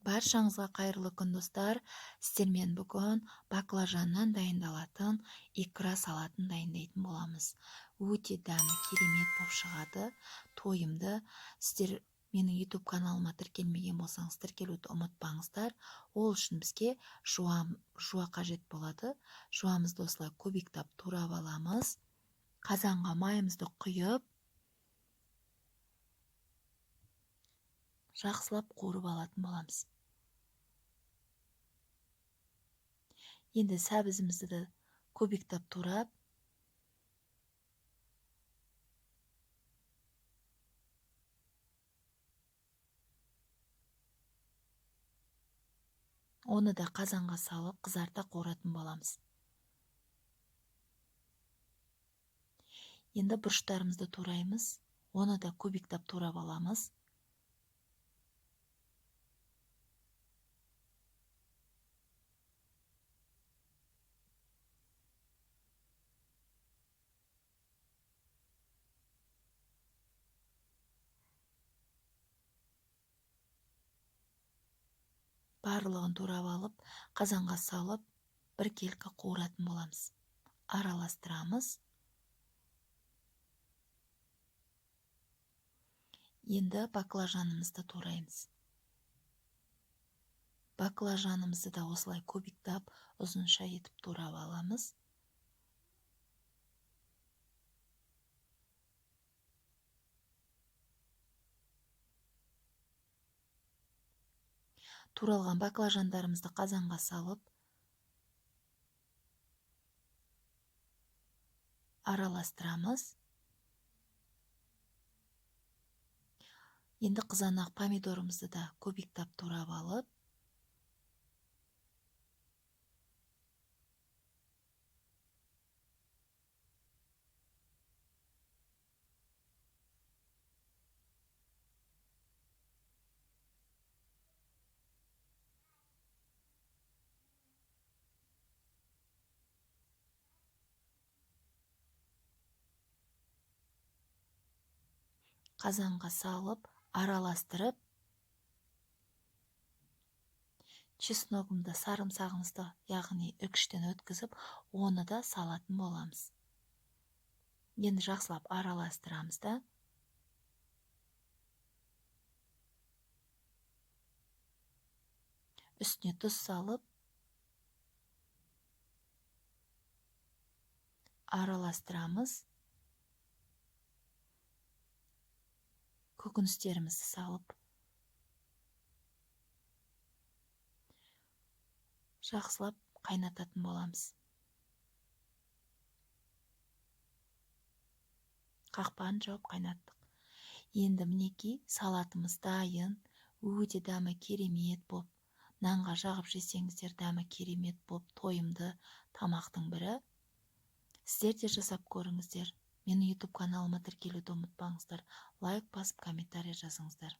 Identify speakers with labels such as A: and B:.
A: Баршаңызға қайырлы күн, достар. Сіздермен бүгін баклажаннан дайындалатын икра салатын дайындайтын боламыз. Өте дәмі керемет болып шығады, тойымды. Сіздер менің YouTube каналыма тіркелмеген болсаңыз, тіркелуді ұмытпаңыздар. Ол үшін бізге жуа қажет болады. Жуамызды осылай кубиктап турап аламыз. Қазанға майымызды құйып, жақсылап қуырып алатын боламыз. Енді сәбізімізді де кубиктап турап, оны да қазанға салып қызарта қуыратын боламыз. Енді бұрыштарымызды тураймыз, оны да кубиктап турап аламыз. Барлығын турап алып, қазанға салып, біркелкі қуыратын боламыз. Араластырамыз. Енді баклажанымызды тураймыз. Баклажанымызды да осылай кубиктап, ұзынша етіп турап аламыз. Туралған баклажандарымызды қазанға салып, араластырамыз. Енді қызанақ помидорымызды да кубиктап турап алып, қазанға салып, араластырып, чесногымды, сарымсағымызды, яғни үкіштен өткізіп, оны да салатын боламыз. Енді жақсылап араластырамыз да. Үстіне тұз салып, араластырамыз. Көкөністерімізді салып, жақсылап қайнататын боламыз. Қақпағын жауып қайнаттық. Енді мінекей салатымыз дайын, өте дәмі керемет болып, нанға жағып жесеңіздер дәмі керемет болып, тойымды тамақтың бірі. Сіздер де жасап көріңіздер. Менің YouTube каналыма тіркелуді ұмытпаңыздар. Лайк басып, комментарий жазыңыздар.